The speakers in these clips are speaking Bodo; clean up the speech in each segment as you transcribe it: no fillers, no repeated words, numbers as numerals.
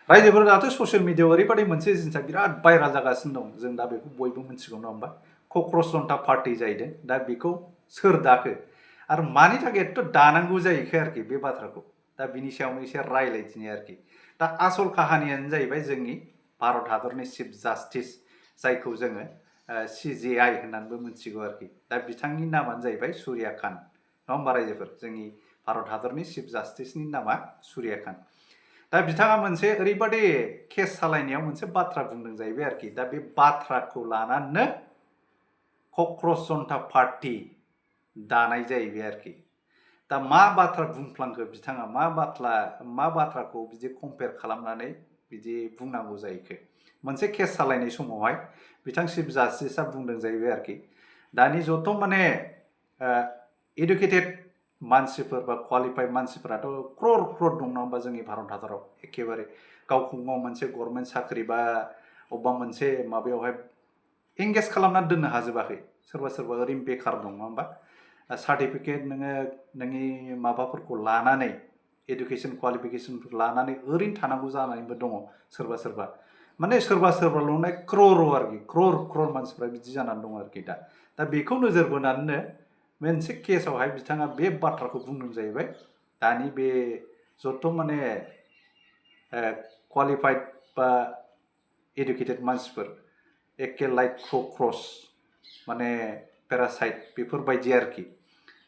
रायजोफोर दाथ' ससियेल मिडियाआव ओरैबायदि मोनसे जिनिसा बिराद भाइराल जागासिनो दं जों दा बेखौ बयबो मिथिगौ नङा होमबा क'क्राझ जनता पार्टी जाहैदों दा बेखौ सोर दाखो आरो मानि थाखाय एथ' दानांगौ जाहैखो आरोखि बे बाथ्राखौ दा बिनि सायावनो एसे रायलायदिनि आरोखि दा आसल काहानियानो जाहैबाय जोंनि भारत हादरनि चिफ जास्टिस जायखौ जोङो CJI होननानैबो मिथिगौ आरोखि दा बिथांनि नामानो जाहैबाय सुर्या खान नङा होमबा रायजोफोर जोंनि भारत हादरनि चिफ जास्टिसनि नामा सुर्या खान दा बिथाङा मोनसे ओरैबादि केस सालायनायाव मोनसे बाथ्रा बुंदों जाहैबाय आरोखि दा बे बाथ्राखौ लानानैनो क'क्राझ जनता पार्टी दानाय जाहैबाय आरोखि दा मा बाथ्रा बुंफ्लांखो बिथाङा मा बाथ्राखौ बिदि कम्पेयार खालामनानै बिदि बुंनांगौ जाहैखो मोनसे केस सालायनाय समावहाय बिथां चिफ जास्टिसआ बुंदों जाहैबाय आरोखि दानि जथ' माने इडुकेटेड मानसिफोर बा क्वालिफाइड मानसिफोराथ' क्रर क्रर दं नङा होमबा जोंनि भारत हादराव एखेबारे गावखौ मोनसे गभर्नमेन्ट साख्रि बा अबेबा मोनसे माबायावहाय एंगेज खालामनानै दोननो हाजोबाखै सोरबा सोरबा ओरैनो बेखार दं नङा होमबा सार्टिफिकेट नोङो नोंनि माबाफोरखौ लानानै एडुकेसन क्वालिफिकेसनफोर लानानै ओरैनो थानांगौ जानानैबो दङ सोरबा सोरबा माने सोरबा सोरबाल' नङा क्रर आरोखि क्रर क्रर मानसिफ्रा बिदि जानानै दं आरोखि दा बेखौ नोजोर बोनानैनो मोनसे केसआवहाय बिथाङा बे बाथ्राखौ बुंदों जाहैबाय दानि बे जथ' माने क्वालिफाइड बा एडुकेटेड मानसिफोर एके लाइक क'क्राझ माने पेरासाइट बेफोरबायदि आरोखि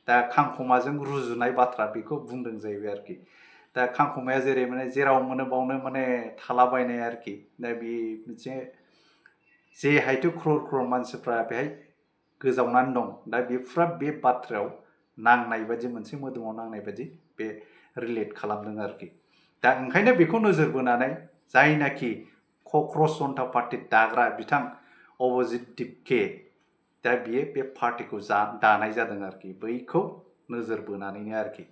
दा खांखमाजों रुजुनाय बाथ्रा बेखौ बुंदों जाहैबाय आरोखि दा खांखमाया जेरै माने जेराव मोनो बावनो माने थालाबायनाय आरोखि दा बे मोनसे जे हायथु क्रर क्रर मानसिफ्रा बेहाय गोजावनानै दं दा बेफ्रा बे बाथ्रायाव नांनाय बायदि मोनसे मोदोमाव नांनाय बायदि बे रिलेट खालामदों आरोखि दा ओंखायनो बेखौ नोजोर बोनानै जायनाखि क'क्राझ जनता पार्टी दाग्रा बिथां अभिजित दिपके दा बियो बे पार्टीखौ दानाय जादों आरोखि बैखौ नोजोर बोनानैनो आरोखि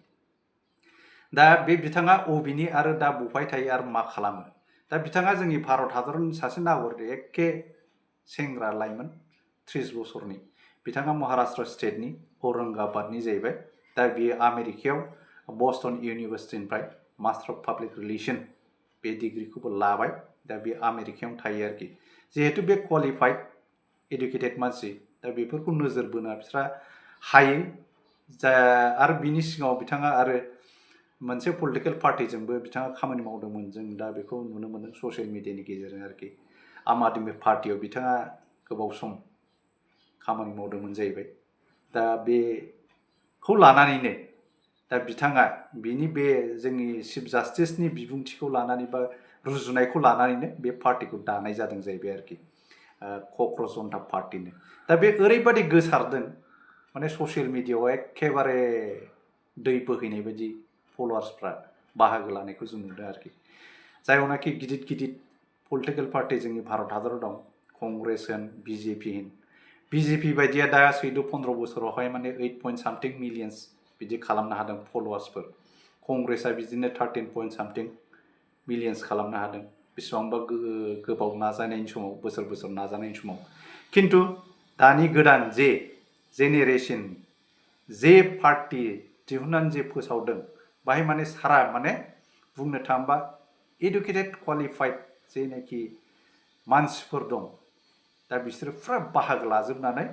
दा बे बिथाङा अबेनि आरो दा बबेहाय थायो आरो मा खालामो दा बिथाङा जोंनि भारत हादरनि सासे नागरिक एखे सेंग्रा लाइमोन 30 बोसोरनि बिथाङा महाराष्ट्र स्टेटनि औरंगाबादनि जाहैबाय दा बियो आमेरिकायाव बस्टन इउनिभार्सिटिनिफ्राय मास्टार अफ पाब्लिक रिलेसन बे डिग्रिखौबो लाबाय दा बे आमेरिकायावनो थायो आरोखि जिहेतु बे क्वालिफाइड एडुकेटेड मानसि दा बेफोरखौ नोजोर बोना बिस्रा हायो जा आरो बिनि सिगाङाव बिथाङा आरो मोनसे पलिटिकेल पार्टिजोंबो बिथाङा खामानि मावदोंमोन जों दा बेखौ नुनो मोन्दों ससियेल मिडियानि गेजेरजों आरोखि आम आदमि पार्टियाव बिथाङा गोबाव सम खामानि मावदोंमोन जाहैबाय दा बेखौ लानानैनो दा बिथाङा बिनि बे जोंनि चिफ जास्टिसनि बिबुंथिखौ लानानै बा रुजुनायखौ लानानैनो बे पार्टिखौ दानाय जादों जाहैबाय आरोखि क'क्राझ जनता पार्टीनो दा बे ओरैबादि गोसारदों माने ससियेल मिडियाआव एखेबारे दै बोहैनाय बायदि फल'वार्सफ्रा बाहागो लानायखौ जों नुदों आरोखि जायनाखि गिदिर गिदिर पलिटिकेल पार्टी जोंनि भारत हादराव दं कंग्रेस होन बिजेपि बायदिया दा 14-15 बोसोरावहाय माने 8 something मिलियन्स बिदि खालामनो हादों फल'वार्सफोर कंग्रेसआ बिदिनो 13 something मिलियन्स खालामनो हादों बेसेबांबा गोबाव नाजानायनि समाव बोसोर नाजानायनि समाव खिन्थु दानि गोदान जे जेनेरेसन जे पार्टी दिहुननानै जे फोसावदों बाहाय माने सारा माने बुंनो थाङोबा एडुकेटेड क्वालिफाइड जेनाखि मानसिफोर दं दा बिसोरो फुरा बाहागो लाजोबनानै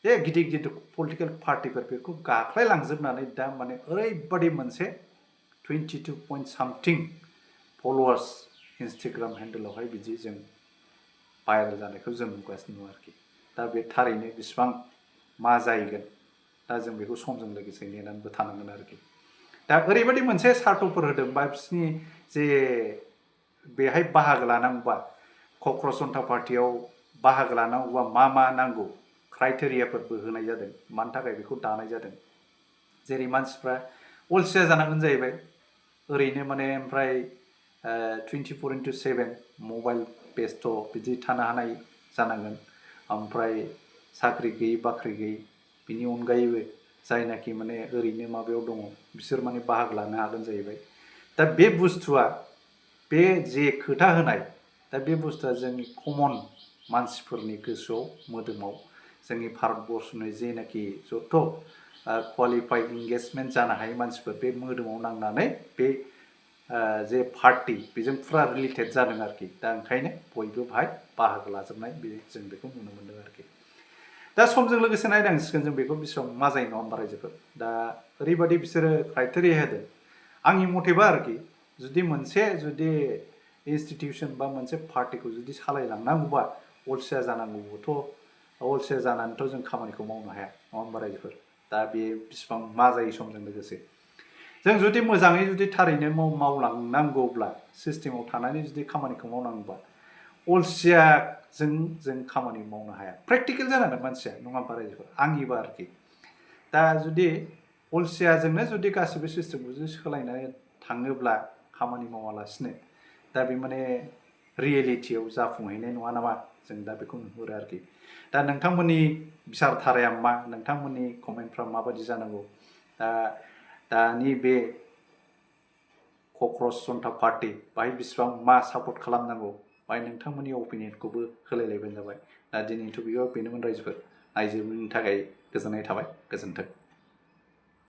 बे गिदिर गिदिर पलिटिकेल पार्टीफोर बेखौ गाख्लायलांजोबनानै दा माने ओरैबादि मोनसे 22 something फल'वार्स इन्सटाग्राम हेन्डेलावहाय बिदि जों भाइरेल जानायखौ जों नुगासिनो दं आरोखि दा बे थारैनो बेसेबां मा जाहैगोन दा जों बेखौ समजों लोगोसे नेनानैबो थानांगोन आरोखि दा ओरैबादि मोनसे सार्टफोर होदों बा बिसोरनि जे बेहाय बाहागो लानांगौबा क'क्राझ जनता पार्टीयाव बाहागो लानांगौबा मा नांगौ क्राइटेरियाफोरबो होनाय जादों मानि थाखाय बेखौ दानाय जादों जेरै मानसिफ्रा अलसिया जानांगोन जाहैबाय ओरैनो माने ओमफ्राय 24/7 मबाइल बेस्थ' बिदि थानो हानाय जानांगोन ओमफ्राय साख्रि गैयै बाख्रि गैयै बिनि अनगायैबो जायनाखि माने ओरैनो माबायाव दङ बिसोर माने बाहागो लानो हागोन जाहैबाय दा बे बुस्थुआ बे जे खोथा होनाय दा बे बुस्थुआ जोंनि कमन मानसिफोरनि गोसोआव मोदोमाव जोंनि भारतबर्षनि जेनाखि जथ' क्वालिफाइड इंगेजमेन्ट जानो हायै मानसिफोर बे मोदोमाव नांनानै बे जे पार्टी बेजों फुरा रिलेटेड जादों आरोखि दा ओंखायनो बयबो बाहाय बाहागो लाजोबनाय जों बेखौ नुनो मोन्दों आरोखि दा समजों लोगोसे नायनांसिगोन जों बेखौ बेसेबां मा जायो नङा होमबा रायजोफोर दा ओरैबायदि बिसोरो क्राइटेरिया होदों आंनि मथेबा आरोखि जुदि मोनसे जुदि इनस्टिटिउसन बा मोनसे पार्टिखौ जुदि सालायलांनांगौबा अलसिया जानांगौबोथ' अलसिया जानानैथ' जों खामानिखौ मावनो हाया नङा होमबा रायजोफोर दा बे बेसेबां मा जायो समजों लोगोसे जों जुदि मोजाङै जुदि थारैनो मावलांनांगौब्ला सिस्टेमाव थानानै जुदि खामानिखौ मावनांगौबा अलसियाजों खामानि मावनो हाया प्रेक्टिकेल जानांगोन मानसिया नङा होमबा रायजोफोर आंनिबा आरोखि दा जुदि अलसियाजोंनो जुदि गासिबो सिस्टेमखौ जुदि सोलायनानै थाङोब्ला खामानि मावालासिनो दा बे माने रियेलिटियाव जाफुंहैनाय नङा नामा जों दा बेखौ नुहुरो आरोखि दा नोंथांमोननि बिसारधाराया मा नोंथांमोननि कमेन्टफ्रा माबायदि जानांगौ दा दानि बे क'क्राझ जनता पार्टी बाहाय बेसेबां मा सापर्ट खालामनांगौ बाहाय नोंथांमोननि अपिनियनखौबो होलायलायबानो जाबाय दा दिनैनि टपिकआव बेनोमोन रायजोफोर नायजोबनायनि थाखाय गोजोननाय थाबाय गोजोन्थों